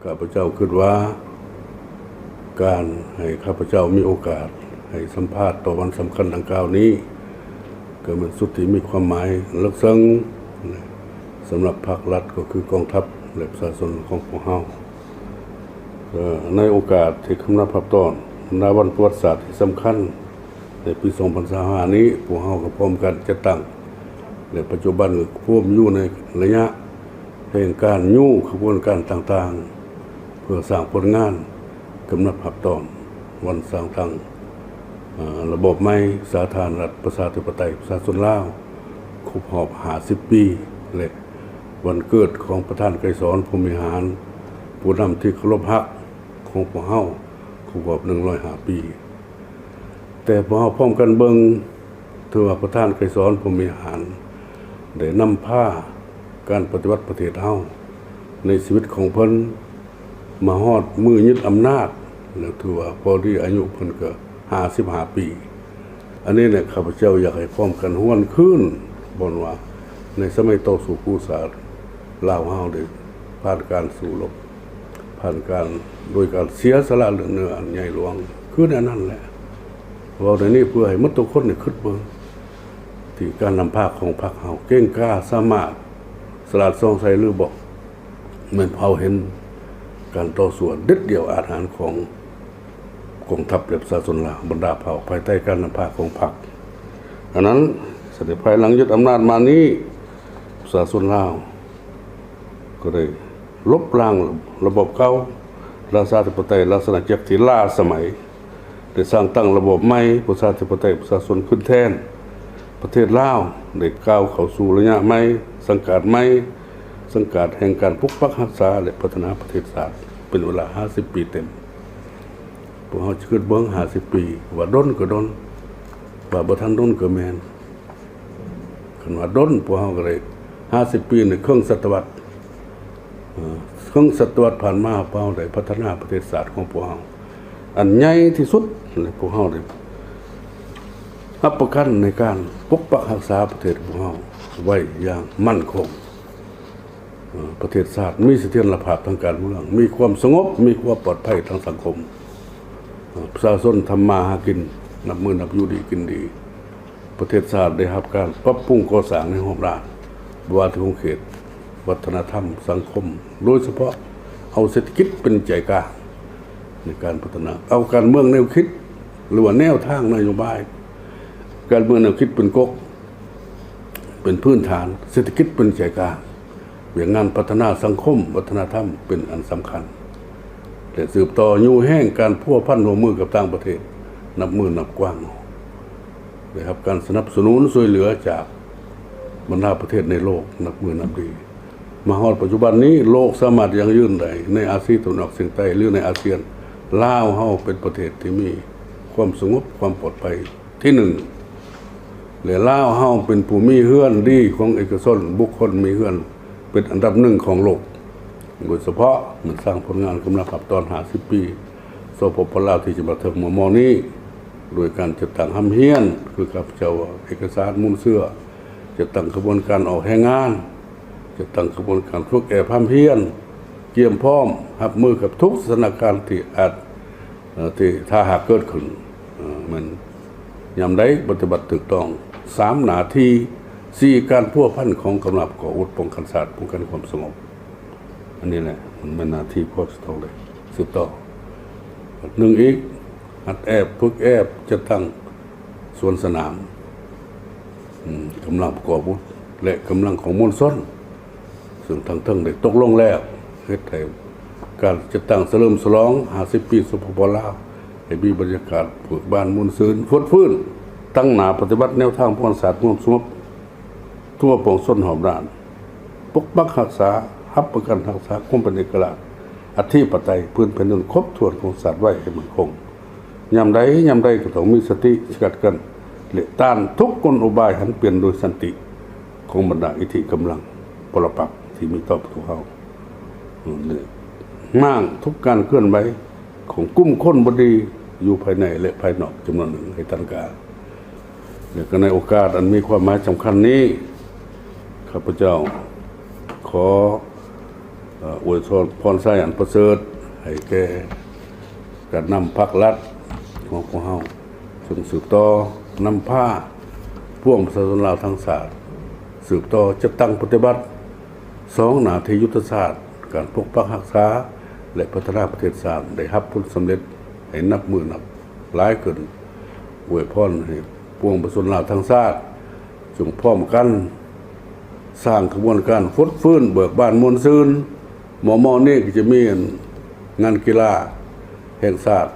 ຂ້າພະເຈົ້າຄິດວ່າ ການໃຫ້ຂ້າພະເຈົ້າມີໂອກາດໃຫ້ສຳພາດຕໍ່ວັນສຳຄັນດັ່ງກ່າວນີ້ ກໍແມ່ນສຸດທີ່ມີຄວາມໝາຍເລິກເຊິ່ງ ສຳລັບພັກລັດ ກໍຄືກອງທັບ ແລະ ປະຊາຊົນຂອງພວກເຮົາ. ເອີ ໃນໂອກາດທີ່ກຳລັງຮັບຕ້ອນບັນດາວັນປະຫວັດສາດທີ່ສຳຄັນ ໃນປີສອງພັນຊາວຫ້ານີ້ ພວກເຮົາກໍພ້ອມກັນຈັດຕັ້ງ ແລະ ປັດຈຸບັນກໍພວມຢູ່ໃນໄລຍະແຫ່ງການຍູ້ຂະບວນການຕ່າງໆ ເພື່ອສ້າງຜົນງານກຳລັງຮັບຕ້ອນວັນສ້າງຕັ້ງ ເອີ ລະບອບໃໝ່ສາທາລະນະລັດ ປະຊາທິປະໄຕ ປະຊາຊົນລາວ ຄົບຮອບຫ້າສິບປີ ແລະ ວັນເກີດຂອງປະທານໄກສອນ ພົມວິຫານ ຜູ້ນຳທີ່ເຄົາລົບຮັກຂອງພວກເຮົາ ຄົບຮອບໜຶ່ງຮ້ອຍຫ້າປີ. ແຕ່ພວກເຮົາພ້ອມກັນເບິ່ງ ຖືວ່າປະທານໄກສອນ ພົມວິຫານ ໄດ້ນຳພາການປະຕິວັດປະເທດເຮົາ ໃນຊີວິດຂອງເພິ່ນ ມາຮອດມື້ຍຶດອຳນາດ ແລ້ວຖືວ່າພໍດີອາຍຸເພິ່ນກໍຫ້າສິບຫ້າປີ. ອັນນີ້ແຫຼະ ຂ້າພະເຈົ້າຢາກໃຫ້ພ້ອມກັນຫວນຄືນ ບ່ອນວ່າໃນສະໄໝຕໍ່ສູ້ກູ້ຊາດ ລາວເຮົາໄດ້ຜ່ານການສູ້ລົບ ຜ່ານການ ໂດຍການເສຍສະຫຼະເລືອດເນື້ອອັນໃຫຍ່ຫຼວງ ຄືແນວນັ້ນແຫຼະ. ເວົ້າໃນນີ້ເພື່ອໃຫ້ໝົດທຸກຄົນໄດ້ຄິດເບິ່ງ ທີ່ການນຳພາຂອງພັກເຮົາເກັ່ງກ້າ ສາມາດ ສະຫຼາດສ່ອງໃສຫຼືບໍ່ ແມ່ນເຮົາເຫັນການຕໍ່ສູ້ອັນເດັດດ່ຽວອາດຫານຂອງກອງທັບ ແລະ ປະຊາຊົນລາວ ບັນດາເຜົ່າ ພາຍໃຕ້ການນຳພາຂອງພັກ. ອັນນັ້ນ ສະເດັດພາຍຫຼັງຍຶດອຳນາດມານີ້ ປະຊາຊົນລາວ ກໍໄດ້ລົບລ້າງລະບອບເກົ່າ ລາຊາທິປະໄຕ ລາຊະອານາຈັກທີ່ລ້າສະໄໝ ໄດ້ສ້າງຕັ້ງລະບອບໃໝ່ ປະຊາທິປະໄຕ ປະຊາຊົນຂຶ້ນແທນ. ປະເທດລາວໄດ້ກ້າວເຂົ້າສູ່ໄລຍະໃໝ່ ສັງກາດໃໝ່ ສັງກາດແຫ່ງການປົກປັກຮັກສາ ແລະ ພັດທະນາປະເທດຊາດ ເປັນເວລາຫ້າສິບປີເຕັມ. ພວກເຮົາຈະຄິດເບິ່ງຫ້າສິບປີ ວ່າດົນກໍດົນ ວ່າບໍ່ທັນດົນກໍແມ່ນ. ຄັນວ່າດົນ ພວກເຮົາກໍໄດ້ຫ້າສິບປີ ໃນເຄິ່ງສະຕະວັດ ເອີ ເຄິ່ງສະຕະວັດຜ່ານມາ ພວກເຮົາໄດ້ພັດທະນາປະເທດຊາດຂອງພວກເຮົາອັນໃຫຍ່ທີ່ສຸດ ແລະ ພວກເຮົາໄດ້ຮັບປະກັນໃນການປົກປັກຮັກສາປະເທດຂອງພວກເຮົາໄວ້ຢ່າງໝັ້ນຄົງ. ເອີ ປະເທດຊາດມີສະຖຽນລະພາບທາງການເມືອງ, ມີຄວາມສະຫງົບ, ມີຄວາມປອດໄພທາງສັງຄົມ. ເອີ ປະຊາຊົນທຳມາຫາກິນ, ນັບມື້ນັບຢູ່ດີກິນດີ. ປະເທດຊາດໄດ້ຮັບການປັບປຸງກໍ່ສ້າງໃນຮອບດ້ານ, ບໍ່ວ່າແຕ່ຂົງເຂດ, ວັດທະນະທຳ, ສັງຄົມ, ໂດຍສະເພາະເອົາເສດຖະກິດເປັນໃຈກາງໃນການພັດທະນາ, ເອົາການເມືອງແນວຄິດ ຫຼືວ່າແນວທາງນະໂຍບາຍ, ການເມືອງແນວຄິດເປັນກົກ ເປັນພື້ນຖານ, ເສດຖະກິດເປັນໃຈກາງ, ວຽກງານພັດທະນາສັງຄົມ, ວັດທະນະທຳເປັນອັນສຳຄັນ ແລະ ສືບຕໍ່ຍູ້ແຮງການພົວພັນຮ່ວມມືກັບຕ່າງປະເທດ ນັບມື້ນັບກວ້າງອອກ, ໄດ້ຮັບການສະໜັບສະໜູນຊ່ວຍເຫຼືອຈາກບັນດາປະເທດໃນໂລກ ນັບມື້ນັບດີ. ມາຮອດປັດຈຸບັນນີ້ ໂລກສາມາດຢັ້ງຢືນໄດ້ໃນອາຊີຕາເວັນອອກສຽງໃຕ້ ຫຼື ໃນອາຊຽນ. ລາວເຮົາເປັນປະເທດທີ່ມີຄວາມສະຫງົບ, ຄວາມປອດໄພ ທີໜຶ່ງ ແລະ ລາວເຮົາເປັນຜູ້ມີເຮືອນດີຂອງເອກະຊົນ, ບຸກຄົນມີເຮືອນເປັນອັນດັບໜຶ່ງຂອງໂລກ, ໂດຍສະເພາະແມ່ນສ້າງຜົນງານກຳລັງຮັບຕ້ອນຫ້າສິບປີ ສປປ ລາວ ທີ່ຈະມາເຖິງມໍ່ໆນີ້ ໂດຍການຈັດຕັ້ງຮ່ຳຮຽນ ຄືຂ້າພະເຈົ້າເອກະສານມູນເຊື້ອ, ຈັດຕັ້ງຂະບວນການອອກແຮງງານ, ຈັດຕັ້ງຂະບວນການຝຶກແອບຮ່ຳຮຽນ, ກຽມພ້ອມຮັບມືກັບທຸກສະຖານະການທີ່ອາດ ເອີ ທີ່ຖ້າຫາກເກີດຂຶ້ນ ເອີ ແມ່ນຍາມໃດປະຕິບັດຖືກຕ້ອງ ສາມ ໜ້າທີ່, ສີ່ ການພົວພັນຂອງກຳລັງປະກອບອາວຸດປ້ອງກັນຊາດ, ປ້ອງກັນຄວາມສະຫງົບ. ອັນນີ້ແຫຼະ ມັນແມ່ນໜ້າທີ່ພວກເຮົາຕ້ອງໄດ້ສືບຕໍ່. ໜຶ່ງອີກ, ຫັດແອບ, ຝຶກແອບ, ຈັດຕັ້ງສວນສະໜາມ, ອືມ, ກຳລັງປະກອບອາວຸດ ແລະ ກຳລັງຂອງມວນຊົນ. ເຊິ່ງທາງເທິງໄດ້ຕົກລົງແລ້ວ, ເຮັດໃຫ້ການຈັດຕັ້ງສະເຫຼີມສະຫຼອງຫ້າສິບປີ ສປປ ລາວ ໃຫ້ມີບັນຍາກາດເບີກບານມ່ວນຊື່ນ, ຟົດຟື້ນ, ຕັ້ງໜ້າປະຕິບັດແນວທາງປ້ອງກັນຊາດ, ຄວາມສະຫງົບທົ່ວປວງຊົນຮອບດ້ານ, ປົກປັກຮັກສາ, ຮັບປະກັນຮັກສາຄວາມເປັນເອກະລາດ, ອະທິປະໄຕ, ພື້ນແຜ່ນດິນຄົບຖ້ວນຂອງຊາດໄວ້ໃຫ້ໝັ້ນຄົງ. ຍາມໃດ ຍາມໃດກໍຕ້ອງມີສະຕິສະກັດກັ້ນ ແລະ ຕ້ານທຸກກົນອຸບາຍຫັນປ່ຽນໂດຍສັນຕິຂອງບັນດາອິດທິກຳລັງປະລະປັກທີ່ມີຕໍ່ພວກເຮົາ, ແລະ ມ້າງທຸກການເຄື່ອນໄຫວຂອງກຸ່ມຄົນບໍ່ດີຢູ່ພາຍໃນ ແລະ ພາຍນອກຈຳນວນໜຶ່ງໃຫ້ທັນການ. ແລະ ກໍໃນໂອກາດອັນມີຄວາມໝາຍສຳຄັນນີ້, ຂ້າພະເຈົ້າຂໍ ເອີ່ ອວຍພອນໄຊອັນປະເສີດໃຫ້ແກ່ການນຳພັກລັດຂອງພວກເຮົາ ເຊິ່ງສືບຕໍ່ນຳພາປວງປະຊາຊົນລາວທັງຊາດ ສືບຕໍ່ຈັດຕັ້ງປະຕິບັດສອງໜ້າທີ່ຍຸດທະສາດ ການປົກປັກຮັກສາ ແລະ ພັດທະນາປະເທດຊາດ ໄດ້ຮັບຜົນສຳເລັດໃຫ້ນັບມື້ນັບຫຼາຍຂຶ້ນ. ອວຍພອນໃຫ້ປວງປະຊາຊົນລາວທັງຊາດ ຈົ່ງພ້ອມກັນສ້າງຂະບວນການຟົດຟື້ນເບີກບານມ່ວນຊື່ນ. ມໍ່ໆນີ້ກໍຈະມີງານກິລາແຫ່ງຊາດ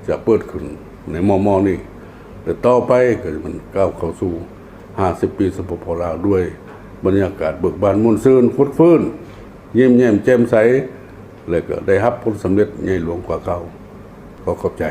ຈະເປີດຂຶ້ນໃນມໍ່ໆນີ້ ແລະ ຕໍ່ໄປກໍແມ່ນກ້າວເຂົ້າສູ່ຫ້າສິບປີ ສປປ ລາວ ດ້ວຍບັນຍາກາດເບີກບານມ່ວນຊື່ນ ຟົດຟື້ນ ຍິ້ມແຍ້ມແຈ່ມໃສ ແລະ ກໍໄດ້ຮັບຜົນສຳເລັດໃຫຍ່ຫຼວງກວ່າເກົ່າ. ຂໍຂອບໃຈ.